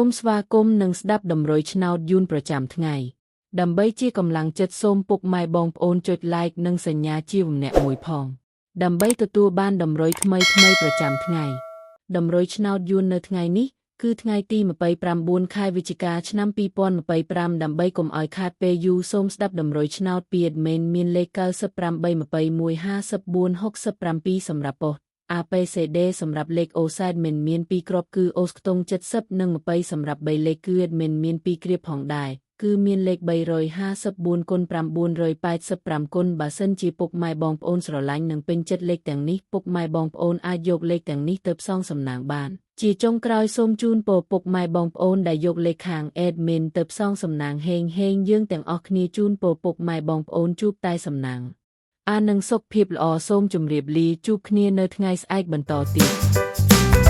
មស្វាគមន៍និងស្ដាប់តម្រុយឆ្នោតយួនប្រចាំថ្ងៃ ដើម្បីជាកម្លាំងចិត្តសូមពុកម៉ែបងប្អូនចុច Like និងសញ្ញាជាវម្នាក់មួយផង ដើម្បីទទួលបានតម្រុយថ្មីៗប្រចាំថ្ងៃ តម្រុយឆ្នោតយួននៅថ្ងៃនេះ គឺថ្ងៃទី29ខែវិច្ឆិកាឆ្នាំ2025ដើម្បីកុំឲ្យខាតពេលយូរសូមស្ដាប់តម្រុយឆ្នោតពី admin មានលេខ98 21 54 67សម្រាប់ប៉ុស្តិ៍ APCD សម្រាប់លេខអូសែតមិនមាន2គ្រាប់គឺអូសខ្ទង់70និង20សម្រាប់3លេខគឺ admin មាន2គ្រាបផងដែរគឺមានលេខ354គុណ985គុណបើសិនជាពុកម៉ែបងប្អូនស្រឡាញ់និងពេញចិត្តលេខទាំងនេះពុកម៉ែបងប្អូនអាចយកលេខទាំងនេះទៅផ្សងសំណាងបាន ជាចុងក្រោយសូមជូនពរពុកម៉ែបងប្អូនដែលយកលេខខាង admin ទៅផ្សងសំណាងហេងហេងយើងទាំងអស់គ្នាជូនពរពុកម៉ែបងប្អូនជួបតែសំណាងអានឹងសុខភាពល្អសូមជម្រាបលាជួបគ្នានៅថ្ងៃស្អែកបន្តទៀត។